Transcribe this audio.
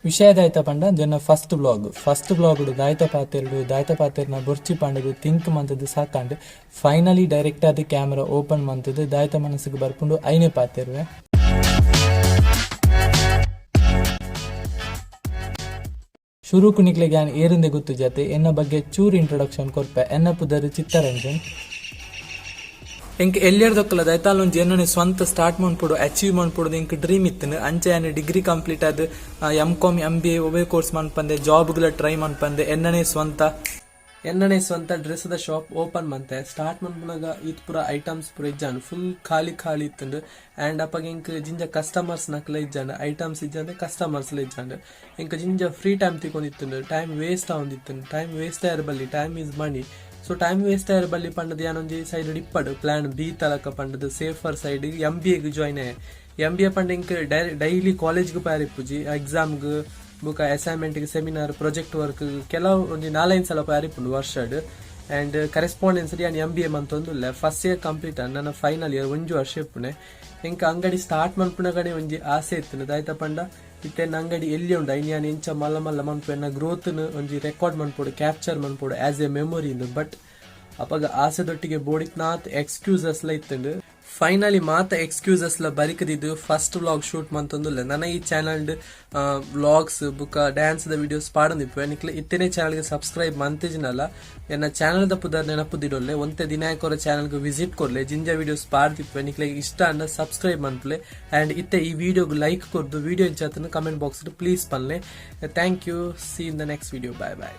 ವಿಷಯ ದಾಯ್ತ ಪಂಡ, ಜನ first vlog. First vlog ದಾಯ್ತ ಪಾತೆರ್ಡು, ದಾಯ್ತ ಪಾತೆರ್ನ ಬೊರ್ಚಿ ಪಂಡದು ಥಿಂಕ್ ಮಂತದ್ದು ಸಾಕಂಡ್. ಫೈನಲಿ ಡೈರೆಕ್ಟ್ ಆದ ಕ್ಯಾಮರಾ ಓಪನ್ ಮಂತದ್ದು ದಾಯ್ತ ಮನಸ್ಸಿಗೆ ಬರ್ಪುಂಡು ಐನೇ ಪಾತೆರ್ವೆ. ಶುರು ಕುನಿಕ್ಲೆಗ್ ಯಾನ್ ಏರಿಂದೆ ಗೊತ್ತು ಜತೆ, ಎನ್ನ ಬಗ್ಗೆ ಚೂರು ಇಂಟ್ರೊಡಕ್ಷನ್ ಕೊರ್ಪೆ. ಎನ್ನ ಪುದರ್ ಚಿತ್ತರಂಜನ್. ಎಂಕ್ ಎಲ್ಲಿಯರ್ದೊಕ್ಕಲ ದೈತಾಲ್ ಒಂಜಿ ಎನ್ನನೆ ಸ್ವಂತ ಸ್ಟಾರ್ಟ್ ಮನ್ಪೊಡು, ಅಚೀವ್ ಮನ್ಪೊಡು ಎಂಕ್ ಡ್ರೀಮ್ ಇತ್ತುಂಡು. ಅಂಚೆ ಯಾನ್ ಡಿಗ್ರಿ ಕಂಪ್ಲೀಟ್ ಆದ್ M com, M B A ಒವ್ವೇ ಕೋರ್ಸ್ ಮನ್ಪಂದೆ, ಜಾಬ್ಗಳ ಟ್ರೈ ಮನ್ಪಂದೆ ಎನ್ನನೆ ಸ್ವಂತ ಡ್ರೆಸ್ ದ ಶಾಪ್ ಓಪನ್ ಮಂತೆ. ಸ್ಟಾರ್ಟ್ ಮನ್ಪುನಗ ಇತ್ ಪೂರ ಐಟಮ್ಸ್ ಪೂರ ಇಜ್ಜಾಂಡ್, ಫುಲ್ ಖಾಲಿ ಖಾಲಿ ಇತ್ತುಂಡು. ಅಂಡ್ ಅಪಗ ಎಂಕ್ ಜಿಂಜ ಕಸ್ಟಮರ್ಸ್ ನಕಲ ಇಜ್ಜಾಂಡ್. ಐಟಮ್ಸ್ ಇಜ್ಜಾಂದೆ ಕಸ್ಟಮರ್ಸ್ ಲ ಇಜ್ಜಾಂಡ್. ಎಂಕ್ ಜಿಂಜ ಫ್ರೀ ಟೈಮ್ ತಿಕೊಂದಿತ್ತುಂಡು, ಟೈಮ್ ವೇಸ್ಟ್ ಆವೊಂದಿತ್ತುಂಡು. ಟೈಮ್ ವೇಸ್ಟ್ ಆಯರ್ ಬಲ್ಲಿ, time is money. So time waste ಆಯರ್ ಬಲ್ಲಿ ಪಂಡದು ಯಾನೊಂಜಿ ಸೈಡ್ ಇಪ್ಪಡು ಪ್ಲಾನ್ ಬಿ ತಲಕ ಪಂಡದು safer side M B ಎಗ್ join. M B A ಪಂಡ ಇಂಕ್ ಡೈಲಿ ಕಾಲೇಜ್ಗೆ ಪಾರಿಪ್ಪುಜಿ. ಎಕ್ಸಾಮ್ಗ್ ಬುಕ assignment, seminar, project work ಕೆಲವು ಒಂಜಿ ನಾಲೈನ್ ಸಲ ಪಾರಿಪ್ಪುಂಡು ವರ್ಷಡ್. ಅಂಡ್ ಕರೆಸ್ಪಾಂಡೆನ್ಸ್ ಯಾನ್ M B A ಮಂತೊಂದುಲ್ಲೆ. First year complete, ನನ್ನ ಫೈನಲ್ ಇಯರ್, ಒಂಜಿ ವರ್ಷ ಇಪ್ಪುನೆ. ಎಂಕ್ ಅಂಗಡಿ ಸ್ಟಾರ್ಟ್ ಮನ್ಪುನ ಕಡೆ ಒಂಜಿ ಆಸೆ ಇತ್ತು. ದಾಯ್ತ ಪಂಡ, ಇತ್ತೆ ಅಂಗಡಿ ಎಲ್ಲಿ ಉಂಡು, ಐನ್ ಯಾನ್ ಎಂಚ ಮಲ್ಲ ಮಲ್ಲ ಮನ್ಪು, ಎನ್ನ ಗ್ರೋತ್ ಒಂಜಿ ರೆಕಾರ್ಡ್ ಮನ್ಪೊಡು, ಕ್ಯಾಪ್ಚರ್ ಮನ್ಪೊಡು as A memory. But ಅಪಗ ಆಸೆದೊಟ್ಟಿಗೆ ಬೋಡಿತ್ನಾತ್ ಎಕ್ಸ್ಕ್ಯೂಸಸ್ ಲ ಇತ್ತುಂಡು. ಫೈನಲಿ ಮಾತ ಎಕ್ಸ್ಕ್ಯೂಸಸ್ ಲ ಬರಿಕದಿದ್ದು first vlog shoot ಮಂತೊಂದುಲ್ಲ. ನನ್ನ ಈ ಚಾನಲ್ ವ್ಲಾಗ್ಸ್ ಬುಕ್ಕ ಡ್ಯಾನ್ಸ್ ದ ವಿಡಿಯೋಸ್ ಪಾಡೊಂದಿಪ್ಪು. ನಿಕ್ಲೆ ಇತ್ತನೇ ಚಾನಲ್ಗೆ ಸಬ್ಸ್ಕ್ರೈಬ್ ಮಂತಿಜಿನಲ್ಲ, ಎನ್ನ ಚಾನಲ್ ದ ಪುದರ್ ನೆನಪುದಿಡೊಲ್ಲೆ. ಒಂತೆ ದಿನಾಯಕೊರ ಚಾನಲ್ಗೆ ವಿಸಿಟ್ ಕೊರ್ಲೆ. ಜಿಂಜ ವಿಡಿಯೋಸ್ ಪಾಡ್ದಿಪ್ಪು. ನಿಕ್ಲೆ ಇಷ್ಟ ಅಂಡ ಸಬ್ಸ್ಕ್ರೈಬ್ ಮನ್ಪುಲೆ. ಅಂಡ್ ಇತ್ತೆ ಈ ವಿಡಿಯೋಗ್ ಲೈಕ್ ಕೊರ್ದು, ವಿಡಿಯೋ ಇಂಚಾತನ comment box please ಪನ್ಲೆ. Thank you, see in the next video. Bye bye.